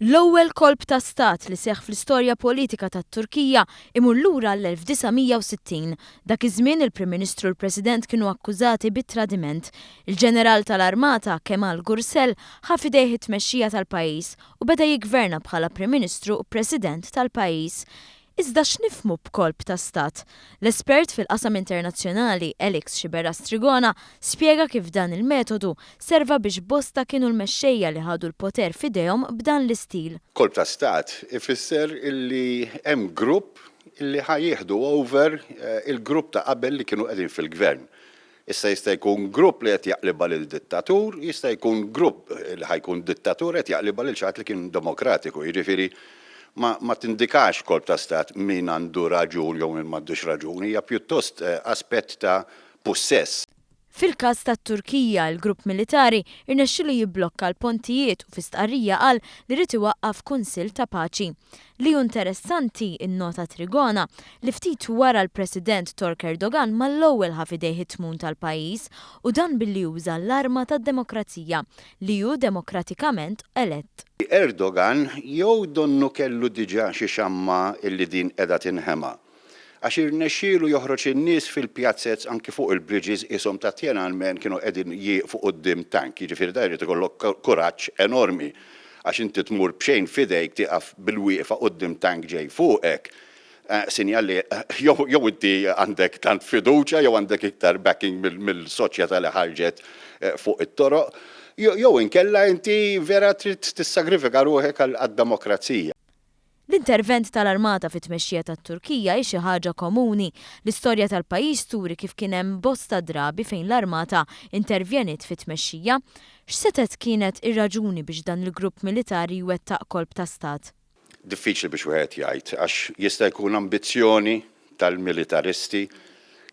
L-ewwel kolp ta' stat li seħħ fl-istorja politika tat-Turkija imur lura għall-1960. Dak iż-żmien il-Prim Ministru u l-President kienu akkużati bi tradiment. Il-Ġeneral tal-Armata, Kemal Gürsel, ħa f'idejh it-tmexxija tal-pajjiż u beda jiggverna bħala Prim Ministru u President tal-pajjiż. Iżda x'nifhmu b'kolp ta' stat? L-espert fil-qasam internazzjonali Alex Sciberras Trigona spjega kif dan il-metodu serva biex bosta kienu l-mexxejja li ħadu l-poter f'idejhom b'dan l-istil. Kolp ta' stat ifisser illi hemm grupp illi ħa jieħdu over il-grupp ta' qabel li kienu qegħdin fil-gvern. Issa jista' jkun grupp li qed jaqlibha lil dittatur, jista' jkun grupp li ħa jkun dittatur qed jaqlibha lil xi ħadd li kien demokratiku. Jiġifieri ma ma tindikax kolp ta' stat min għandu raġun jew min m'għandux raġun, hija pjuttost aspett ta' pussess. Fil-każ tat-Turkija, il-grupp militari rnexxielu jibblokka l-pontijiet u fi stqarrija qal li ried iwaqqaf kunsill ta' paċi. Li hu interessanti, innota Trigona, li ftit wara l-President Tork Erdogan mal-ewwel ħa f'idejh it-tmun tal-pajjiż u dan billi uża l-arma tad-demokrazija, li hu demokratikament elett. Erdogan jew donnu kellu diġà xi xamma illi din qiegħda tinħema. Għax irnexxielu joħroġ in-nies fil-pjazez anki fuq il-bridges qishom ta' Tiananmen kienu qegħdin jieqfu quddiem tank, jiġifieri dan irid ikollok kuraġġ enormi għax inti tmur b'xejn f'idejk tieqaf bil-wieqfa quddiem tank ġej fuqek, sinjal li jew inti għandek tant fiduċja jew għandek iktar backing mill-soċjetà li ħarġet fuq it-toroq, jew inkella inti vera trid tissagrifika ruħek għad-demokrazija. L-intervent tal-armata fit-tmexxija tat-Turkija hi xi ħaġa komuni. L-istorja tal-pajjiż turi kif kien hemm bosta drabi fejn l-armata intervjeniet fit-tmexxija. X'setgħet kienet ir-raġuni biex dan il-grupp militari jwettaq kolp ta' stat? Diffiċli biex wieħed jgħid għax jista' jkun ambizzjoni tal-militaristi,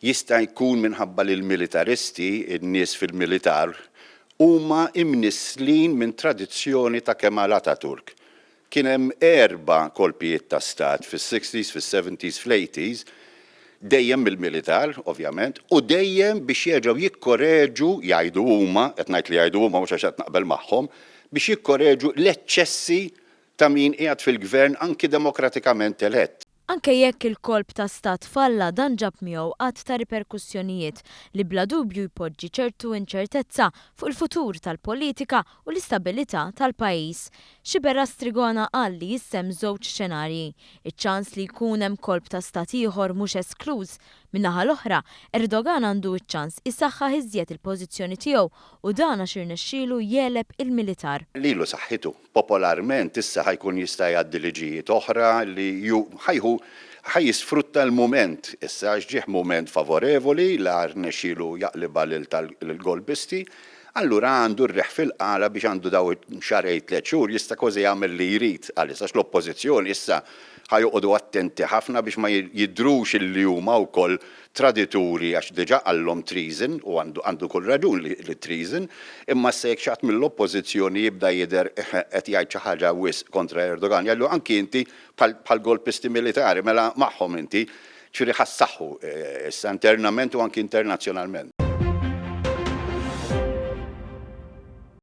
jista' jkun minħabba li l-militaristi, in-nies fil-militar, huma imnisslin minn tradizzjoni ta' Kemal Ataturk. Kien hemm erba' kolpijiet ta' stat fis-sixties, fis-seventies, fl-eighties, dejjem mill-militar, ovvjament, u dejjem biex jerġgħu jikkoreġu, jgħidu huma, qed ngħid li jgħidu huma mhux għax qed naqbel magħhom, biex jikkoreġu l-eċċessi ta' min qiegħed fil-gvern anki demokratikament elett. Anke jekk il-kolp ta' stat falla dan ġab miegħu għadd ta' riperkussjonijiet li bla dubju jpoġġi ċertu inċertezza fuq il-futur tal-politika u l-istabilità tal-pajjiż. Sciberras Trigona qal li issa hemm żewġ xenarji. Iċ-ċans li jkun hemm kolp ta' stat ieħor mhux eskluż. Min-naħa l-oħra, Erdogan għandu ċ-ċans isaħħaħ iżjed il-pożizzjoni tiegħu u dan għax irnexxielu jegħleb il-militar. Lilu saħħitu. Popolarment issa ħa jkun jista' jgħaddi liġijiet oħra li ju ħa jħu ħa jisfrutta l-mument issa għax ġieh mument favorevoli la rnexxielu jaqlibha lil tal-golpisti, allura għandu r-riħ fil-qala biex għandu daw xahrejn tlett xhur jista' kważi jagħmel li jrid għalissa għax l-Oppożizzjoni issa ħa joqogħdu attenti ħafna biex ma jidhrux illi huma wkoll tradituri għax diġà qallhom treason u għandu għandu kull raġun li li treason, imma issa jekk xi ħadd mill-oppożizzjoni jibda jidher qed jgħid xi ħaġa wisq kontra Erdogan jgħidlu anki inti bħal bħal golpisti militari mela magħhom inti. Ġifieri ħa ssaħħu issa internament u anki internazzjonalment.